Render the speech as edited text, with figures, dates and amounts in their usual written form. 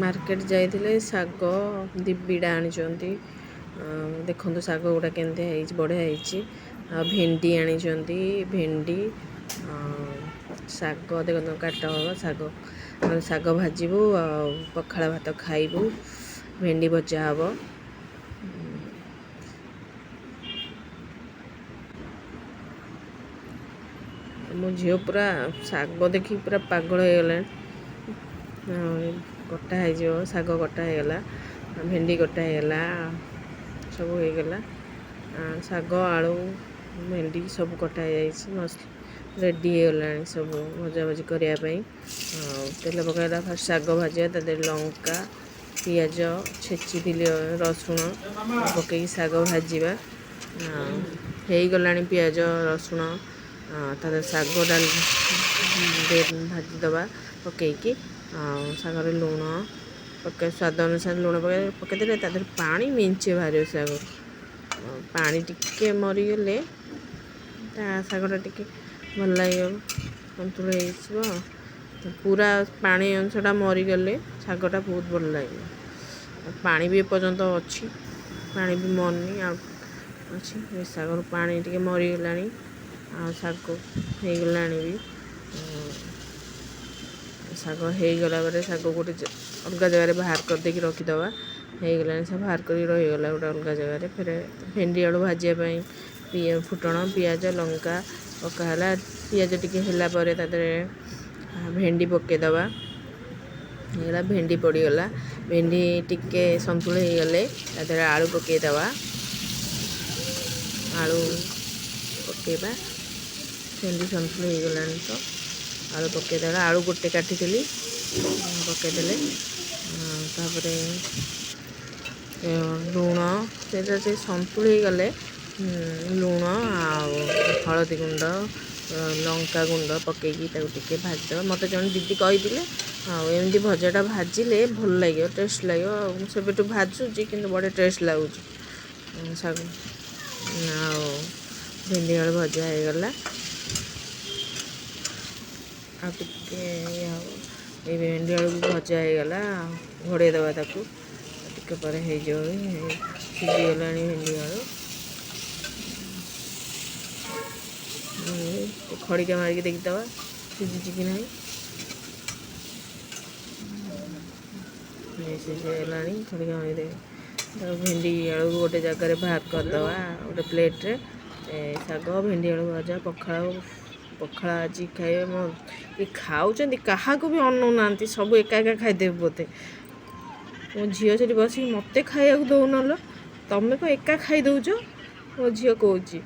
Market ଯାଇଥିଲେ, ଶାଗ 2 ବିଡ଼ା ଆଣିଛନ୍ତି। ଦେଖନ୍ତୁ ଶାଗ ଗୁଡ଼ା କେମିତି ହେଇଛି, ବଢ଼ିଆ ହେଇଛି। ଆଉ ଭେଣ୍ଡି ଆଣିଛନ୍ତି, ଭେଣ୍ଡି ଶାଗ ଦେଖନ୍ତୁ କାଟ ହବ। ଶାଗ ଶାଗ ଭାଜିବୁ ଆଉ ପଖାଳ ଭାତ ଖାଇବୁ, ଭେଣ୍ଡି ଭଜା ହବ। ମୋ ଝିଅ ପୁରା ଶାଗ ଦେଖିକି ପୁରା ପାଗଳ ହେଇଗଲାଣି। କଟା ହେଇଯିବ, ଶାଗ କଟା ହେଇଗଲା, ଭେଣ୍ଡି କଟା ହେଇଗଲା, ସବୁ ହେଇଗଲା। ଶାଗ, ଆଳୁ, ଭେଣ୍ଡି ସବୁ କଟା ହେଇଯାଇଛି, ମସଲା ରେଡ଼ି ହେଇଗଲାଣି ସବୁ ଭଜାଭଜି କରିବା ପାଇଁ। ଆଉ ତେଲ ପକାଇଲା, ଫାଷ୍ଟ ଶାଗ ଭାଜିବା। ତା ଦେହରେ ଲଙ୍କା, ପିଆଜ ଛେଚିଥିଲି, ରସୁଣ ପକେଇକି ଶାଗ ଭାଜିବା। ଆଉ ହେଇଗଲାଣି ପିଆଜ ରସୁଣ, ତା ଦେହରେ ଶାଗ ଡାଲି ଭାଜିଦେବା ପକେଇକି। ଆଉ ଶାଗରେ ଲୁଣ ପକାଇ, ସ୍ୱାଦ ଅନୁସାରେ ଲୁଣ ପକାଇ ପକାଇଦେଲେ ତା ଦେହରେ ପାଣି ମେଞ୍ଚେ ବାହାରିବ ଶାଗରୁ। ପାଣି ଟିକେ ମରିଗଲେ ତା ଶାଗଟା ଟିକେ ଭଲ ଲାଗିବ, ସନ୍ତୁଳ ହେଇଯିବ। ପୁରା ପାଣି ଅଂଶଟା ମରିଗଲେ ଶାଗଟା ବହୁତ ଭଲ ଲାଗିବ। ପାଣି ବି ଏପର୍ଯ୍ୟନ୍ତ ଅଛି, ପାଣି ବି ମରିନି, ଆଉ ଅଛି। ଶାଗରୁ ପାଣି ଟିକେ ମରିଗଲାଣି ଆଉ ଶାଗ ହେଇଗଲାଣି ବି। ଶାଗ ହେଇଗଲା ପରେ ଶାଗ ଗୋଟେ ଅଲଗା ଜାଗାରେ ବାହାର କରିଦେଇକି ରଖିଦେବା। ହେଇଗଲାଣି, ସେ ବାହାର କରିକି ରହିଗଲା ଗୋଟେ ଅଲଗା ଜାଗାରେ। ଫେରେ ଭେଣ୍ଡି ଆଳୁ ଭାଜିବା ପାଇଁ ଫୁଟଣ, ପିଆଜ, ଲଙ୍କା ପକା ହେଲା। ପିଆଜ ଟିକେ ହେଲା ପରେ ତା ଦେହରେ ଭେଣ୍ଡି ପକାଇଦେବା। ହେଇଗଲା, ଭେଣ୍ଡି ପଡ଼ିଗଲା। ଭେଣ୍ଡି ଟିକେ ସନ୍ତୁଳି ହେଇଗଲେ ତା ଦେହରେ ଆଳୁ ପକାଇଦେବା। ଆଳୁ ପକାଇବା, ଭେଣ୍ଡି ସନ୍ତୁଳି ହେଇଗଲାଣି ତ ଆଳୁ ପକାଇଦେଲା। ଆଳୁ ଗୋଟେ କାଟିଥିଲି, ପକାଇଦେଲେ। ତାପରେ ଲୁଣ, ସେଇଟା ସେ ସନ୍ତୁଳି ହେଇଗଲେ ଲୁଣ ଆଉ ହଳଦୀ ଗୁଣ୍ଡ, ଲଙ୍କା ଗୁଣ୍ଡ ପକାଇକି ତାକୁ ଟିକେ ଭାଜିଦେବା। ମୋତେ ଜଣେ ଦିଦି କହିଥିଲେ ଆଉ ଏମିତି ଭଜାଟା ଭାଜିଲେ ଭଲ ଲାଗିବ, ଟେଷ୍ଟ ଲାଗିବ। ଆଉ ମୁଁ ସେବେଠୁ ଭାଜୁଛି, କିନ୍ତୁ ବଢ଼ିଆ ଟେଷ୍ଟ ଲାଗୁଛି ଶାଗ। ଆଉ ଭେଣ୍ଡି ଆଳୁ ଭଜା ହେଇଗଲା, ଆଉ ଟିକେ ଇଏ ହେବ। ଏଇ ଭେଣ୍ଡି ଆଳୁ ବି ଭଜା ହେଇଗଲା, ଘୋଡ଼େଇ ଦେବା ତାକୁ, ଟିକେ ପରେ ହେଇଯିବ। ସିଝିଗଲାଣି ଭେଣ୍ଡି ଆଳୁ। ଖଡ଼ିକା ମାରିକି ଦେଖିଦେବା ସିଝିଛି କି ନାହିଁ। ସିଝିଗଲାଣି, ଖଡ଼ିକା ମାରିକି ଦେଖ। ତାକୁ ଭେଣ୍ଡି ଆଳୁକୁ ଗୋଟେ ଜାଗାରେ ବାହାର କରିଦେବା ଗୋଟେ ପ୍ଲେଟ୍ରେ। ଶାଗ ଭେଣ୍ଡି ଆଳୁ ଭଜା, ପଖାଳ। ପଖାଳ ଆଜି ଖାଇବେ ମୋ ଏ ଖାଉଛନ୍ତି, କାହାକୁ ବି ଅନଉନାହାନ୍ତି, ସବୁ ଏକା ଏକା ଖାଇଦେବେ ବୋଧେ। ମୋ ଝିଅ ସେଠି ବସିକି, ମୋତେ ଖାଇବାକୁ ଦଉନଲ, ତମେ କ'ଣ ଏକା ଖାଇଦେଉଛ, ମୋ ଝିଅ କହୁଛି।